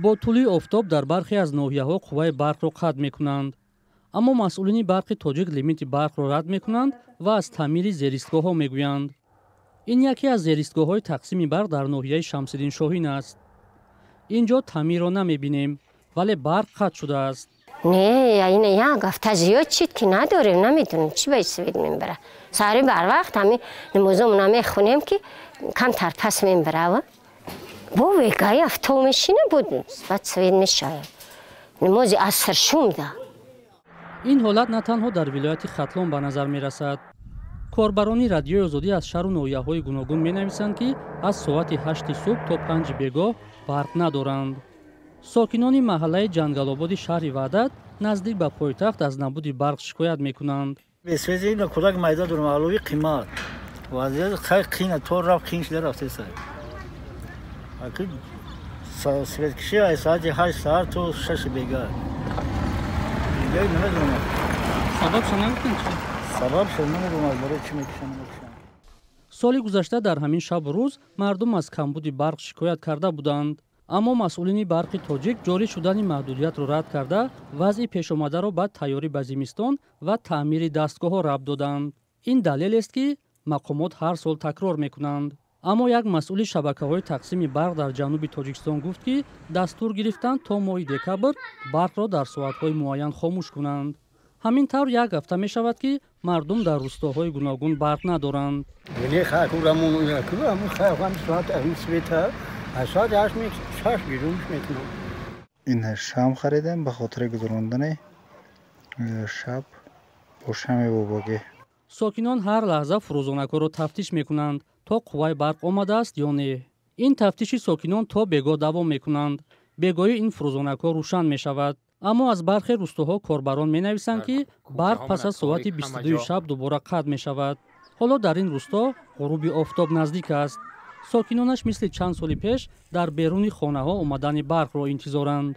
Бо тулӯи офтоб дар бархе аз ноҳияҳо қувваи барқро қатъ мекунанд, аммо масъулини Барқи Тоҷик лимити барқро рад мекунанд ва аз таъмири зеристгоҳҳо мегӯянд. Ин яке аз зеристгоҳҳои тақсими барқ дар ноҳияи Шамсиддин Шоҳин аст. Ин ҷо таъмирро намебинем, вале барқ қатъ шудааст. Не, ина як ҳафта зиёд чид, ки надорем. Намедонем, чӣ ба свет мебара. Саҳари барвақт ҳами намозомона мехонем, ки камтар пас мебарава. Бо вегаи авто мешина, буд, баъд свет мешавад. Намози аср шумда. Ин ҳолат на танҳо дар вилояти Хатлон ба назар мерасад. Корбарони Радиои Озодӣ аз шаҳру ноҳияҳои гуногун менависанд, ки аз соати 8-и субҳ то 5-и бегоҳ барқ надоранд. Сокинони маҳаллаи Ҷангалободи шаҳри Ваҳдат, наздик ба пойтахт, аз набуди барқ шикоят мекунанд. Бе свет ина кӯдак майда дорам, алови қимат, вазъият хай қина, то рафт қин шуда рафтеса. Светкишӣ аз соати 8 саҳар то 6 бега. Намедонам. Сабабшо нагуфтем чи? Сабабшо намедонам, барои чӣ мекушанд, намекушанд. Соли гузашта дар ҳамин шабу рӯз мардум аз камбуди барқ шикоят карда буданд, аммо масъулини Барқи Тоҷик ҷорӣ шудани маҳдудиятро рад карда, вазъи пешомадаро ба тайёрӣ ба зимистон ва таъмири дастгоҳҳо рабт доданд. Ин далелест, ки мақомот ҳар сол такрор мекунанд. Аммо як масъули шабакаҳои тақсими барқ дар ҷануби Тоҷикистон гуфт, ки дастур гирифтанд, то моҳи декабр барқро дар соатҳои муайян хомӯш кунанд. Ҳамин тавр, як ҳафта мешавад, ки мардум дар рӯстоҳои гуногун барқ надоранд. Ин шам харидем ба хотири гузарондани шаб бо шами бобогӣ. Сокинон ҳар лаҳза фурӯзонакҳоро тафтиш мекунанд, то қувваи барқ омадааст ё не. Ин тафтиши сокинон то бегоҳ давом мекунанд. Бегоҳӣ ин фурӯзонакҳо рӯшан мешавад, аммо аз бархе рӯстоҳо корбарон менависанд, ки барқ пас аз соати 22-и шаб дубора қатъ мешавад. Ҳоло дар ин рӯсто ғуруби офтоб наздик аст. Сокинонаш мисли чанд соли пеш дар беруни хонаҳо омадани барқро интизоранд.